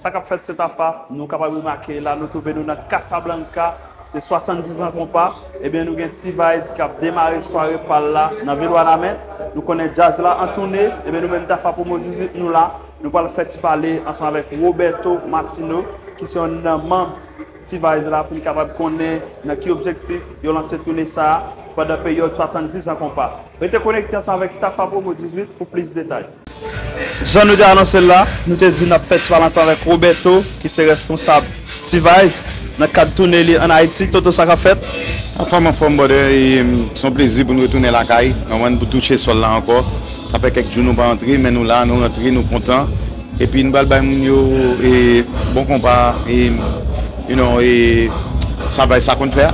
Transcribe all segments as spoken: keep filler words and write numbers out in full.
Sa k ap fèt se Tafa, nou kapab remake la nou twouve nou nan Casablanca, se swasanndiz an konpa, ebyen nou gen T-Vice k ap demare sware pa l la nan vil Wanament. Nou konnen djaz la an toune, ebyen nou menm Tafa Promo dizuit nou la, nou pral fè ti pale ansanm avèk Roberto Martino ki se yonn nan manm T-Vice la pou n kapab konnen nan ki objektif yo lanse toune sa a pandan peryòd swasanndiz an konpa. Rete konekte ansanm avèk Tafa Promo dizuit pou plis detay. Jan nou te anonse l la, nou te di n ap fè ti pale ansanm avèk Roberto, ki se reskonsab T-Vice, nan kad toune li ann Ayiti. Toto, sa k ap fèt? Anfòm, anfòm, brother, e, mm, se yon plezi pou n retounen lakay, konprann, pou touche sòl la ankò. Sa fè kèk jou nou pa antre, men nou la, nou rantre, nou kontan. Epi nou pral bay moun yo, e, bon konpa, e, you know, e, sa bay sa konn fè a.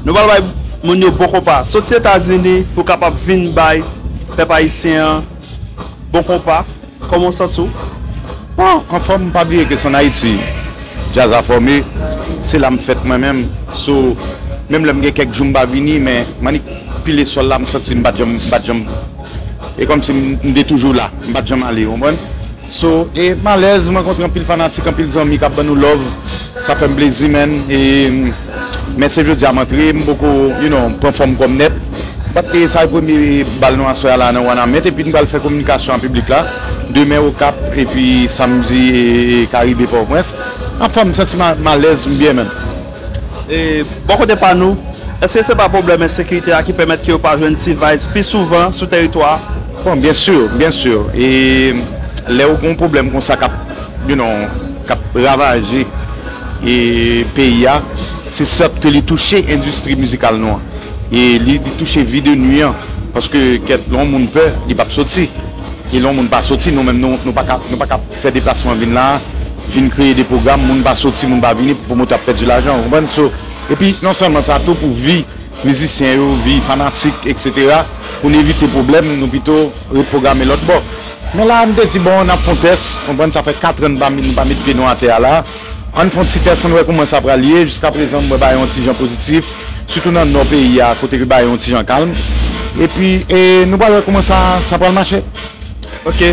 Nou pral bay moun yo bon konpa. Soti Etazini pou kapab vin bay pèp ayisyen an bon konpa. Kòman w santi w? Bon, anfòm, pa bliye ke se ann Ayiti djaz la fòme, se la m fèt mwen menm. So, menm lè m gen kèk jou m pa vini, men m annik pile sòl la, m santi m pa t janm, m pa t janm, e kòmsi m, m te toujou la, m pa t janm ale, w konprann? So, e m alèz, m rankontre anpil fanatik, anpil zanmi k ap ban nou love, sa fè m plezi, man. E, men se jodi a m antre, m poko, you know, pran fòm kò m nèt. But, e, sa e premye bal nou aswè a la nan Wanament, epi nou pral fè kominikasyon a piblik la. Demen Okap, epi samdi, e, e, Karibe Pòtoprens. Anfòm, m santi m a, m alèz, m byen menm. E, bò kote pa nou, èske se pa pwoblèm ensekirite a ki pèmèt ke yo pa jwenn T-Vice pi souvan sou tèritwa a? Bon, byen si, byen si. E lè ou gen yon pwoblèm konsa k ap, you know, k ap ravaje, e, peyi a, se sèt ke li touche endistri mizikal nou an. E li, li touche vi de nwi an. Paske kèt, lè yon moun pè, li p ap soti. E lè yon moun pa soti, nou menm, nou, nou pa ka, nou pa ka fè deplasman vin la, vin kreye de pwogram, moun pa soti, moun pa vini, pou pwomotè ap pèdi lajan, w konprann? So, epi, non sèlman sa, tou pou vi mizisyen yo, vi fanatik, etsetera, pou n evite pwoblèm, nou pito repwograme lòt bò. Men la, m te di, bon, n ap fè yon tès, w konprann, sa fè kat an n pa, nou pa met pye nou atè a la. Ann fè yon ti tès, ann wè kòman sa pral ye. Jiskaprezan, m wè bagay yon ti jan pozitif, sitou nan nò peyi a, kote ke bagay yon ti jan kalm. Epi, e, nou pral wè kòman sa, sa pral mache. Ok.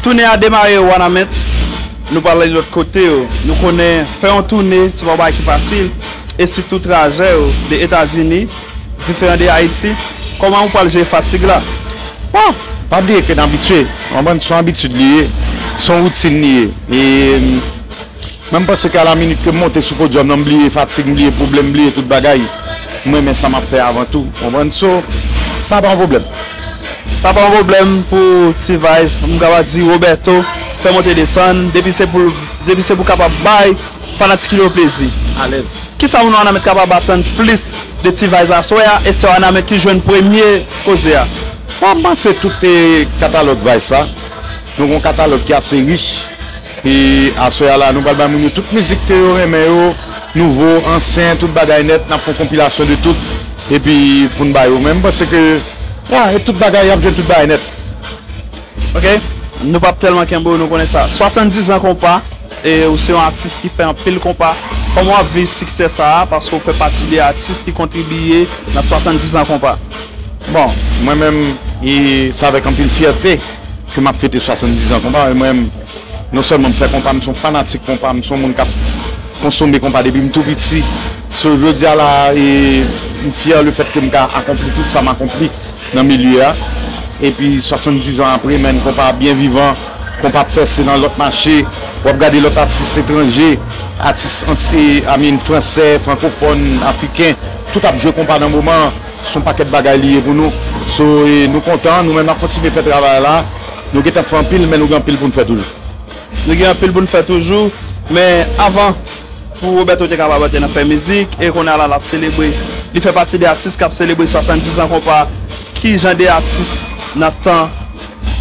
Toune a demare Wanament. Nou pral ale lòt kote yo. Nou konnen fè yon toune, se pa yon bagay ki fasil. E sitou trajè yo de Etazini, diferan de Ayiti. Kòman ou pral jere fatig la? Bon, pa bliye ke n abitye. W konprann, se yon abitid li ye. Se yon woutin li ye. E, Mwen, m panse ke a la minit ke m monte sou podyòm nan, m bliye fatig, m bliye pwoblèm, m bliye tout bagay. M renmen sa m ap fè avan tou, w konprann? So, sa pa yon pwoblèm. Sa pa yon pwoblèm pou T-Vice, m kapab di Roberto, fè monte desann, depi se pou, depi se pou kapab bay fanatik yo plezi. Alèz. Kisa moun Wanament kapab atann plis de T-Vice aswè a, e se Wanament ki jwenn premye koze a? Bon, m panse tout, e, katalòg Vice la. Nou gen yon katalòg ki ase rich. E aswè a la, nou pral bay moun yo tout mizik ke yo renmen yo, nouvo, ansyen, tout bagay nèt, n ap fè yon konpilasyon de tout, epi pou n ba yo. Men m panse ke, ya, e tout bagay, y ap jwenn tout bagay nèt. Ok, nou p ap tèlman kenbe w, nou konnen sa. Swasanndizan konpa, e ou se yon atis ki fè anpil konpa. Kòman w ap viv siksè sa a? Paske w fè pati de atis ki kontribiye nan swasanndizan konpa. Bon, mwen menm, e, se avèk anpil fyète ke m ap fete swasanndizan konpa. E mwen, non sèlman m fè konpa, m se yon fanatik konpa, m se yon moun k ap konsome konpa depi m tou piti. So, jodi a la, e, m fyè lefèt ke m ka akonpli tout sa m akonpli nan milye a. Epi, swasanndizan apre, men konpa ap byen vivan, konpa ap pèse nan lòt mache. W ap gade lòt atis etranje, atis anti, I mean, fransè, frankofòn, afriken, tout ap jwe konpa nan moman an. Se yon pakèt bagay li ye pou nou. So, e, nou kontan, nou menm n ap kontinye fè travay la. Nou gentan fè anpil, men nou gen anpil pou n fè toujou. Nou gen anpil pou n fè toujou, men avan, pou Roberto te kapab antre nan fè mizik, e kounye a la, l ap selebre, li fè pati de atis k ap selebre swasanndizan konpa. Ki jan de atis nan tan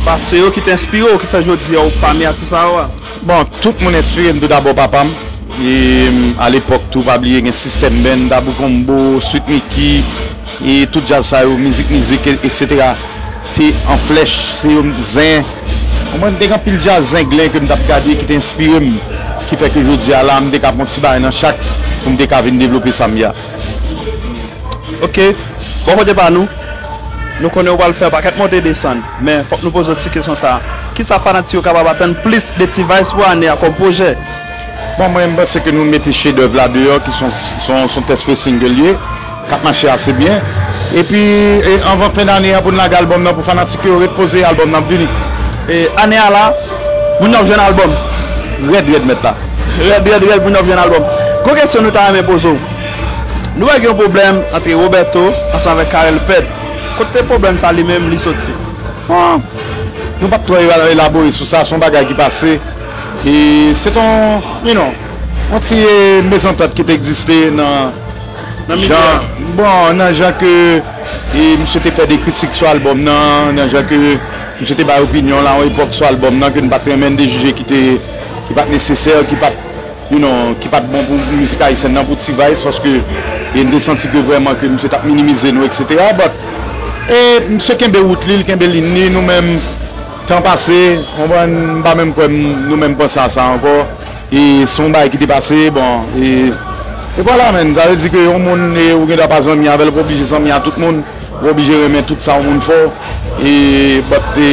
pase yo ki te enspire w, ki fè jodi a w pami atis sa yo a? Bon, tout moun enspire m, tou dabò papa m. E, m, alepòk tou, pa bliye gen System Band, Dabou Combo, Sweet Micky, e tout djaz sa yo, Mizik Mizik, e, etsetera, te an flèch, se yo m, Zen. Mwen, te gen anpil djaz zenglen ke m t ap gade ki te enspire m, ki fè ke jodi a la, m te ka pran ti bagay nan chak pou m te ka vin devlope sa m ye a. Ok. Bò kote pa nou, nou konnen w pral fè yon pakèt monte desann, men fòk nou poze w ti kesyon sa a. Kisa fanatik yo kapab atann plis de T-Vice pou ane a kòm pwojè? Bon, mwen, m panse ke nou mete chedèv la deyò, ki son, son, son tèks pressing ke l ye, k ap mache ase byen. Epi, e, anvan fen dane a, pou n lage albòm nan, pou fanatik yo ret poze, albòm nan ap vini. E, ane a la, moun yo ap jwenn albòm. Rèd, rèd, mèt la. Rèd, rèd, rèd, moun yo ap jwenn albòm. Gwo kesyon nou ta renmen poze w. Nou wè gen yon pwoblèm ant Roberto ansanm avèk Carel Pèd. Kote pwoblèm sa li menm li soti? Bon, nou p ap twò ela-, elabore sou sa, se yon bagay ki pase. E se t on, you know, yon ti, e, mezantant ki te egziste nan, nan milye a. Jan, bon, nan jan ke, e, misye te fè de kritik sou albòm nan, nan jan ke misye te bay opinyon l a yon epòk sou albòm nan, ke n pa t renmen, de jije ki te, ki pa t nesesè, ki pa t, you know, ki pa t bon pou mizik ayisyèn nan, pou T-Vice, paske, e, n te santi ke vrèman ke misye t ap minimize nou, et cetera. But, e, misye kenbe wout li, l kenbe liy li, nou menm, tan pase, konprann, m pa menm kwè m, nou menm panse a sa ankò. E se yon bagay ki te pase, bon, e, e vwala, menn. Sa vle di ke yon moun, e, ou gen dwa pa zanmi avè l, ou pa oblije zanmi a tout moun, ou pa oblije renmen tout sa yon moun fè w. E, but, e,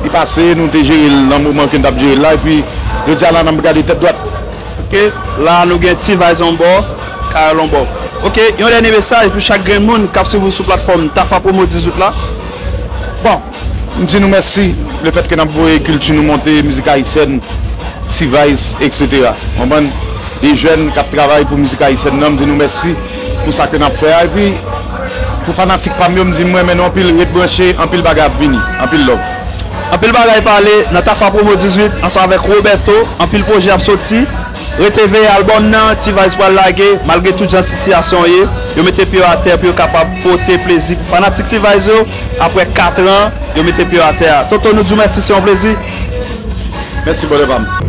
li pase, nou te jere l nan moman ke n t ap jere l la, epi jodi a la, n ap gade tèt dwat. Ok, la nou gen T-Vice on bò, Carel on bò. Ok, yon dènye mesaj pou chak grenn moun k ap swiv ou sou platfòm Tafa Promo dizuit la. Bon, m di nou mèsi, lefètke n ap voye kilti nou monte, mizik ayisyèn, T-Vice, et cetera. Konprann? De jèn k ap travay pou mizik ayisyèn nan, m di nou mèsi pou sa ke n ap fè a. Epi, pou fanatik pa m yo, m di m renmen nou anpil, ret branche, anpil bagay ap vini. Anpil love. Anpil bagay pale nan Tafa Promo dizuit ansanm avèk Roberto, anpil pwojè ap soti. Rete veye albòm nan, T-Vice pral lage, malgre tout jan sitiyasyon ye, yo mete pye yo atè pou yo kapab pote plezi pou fanatik T-Vice yo, apre kat an, yo mete pye yo atè a. Toto, nou di w mèsi, se yon plezi. Mèsi, brother pa m.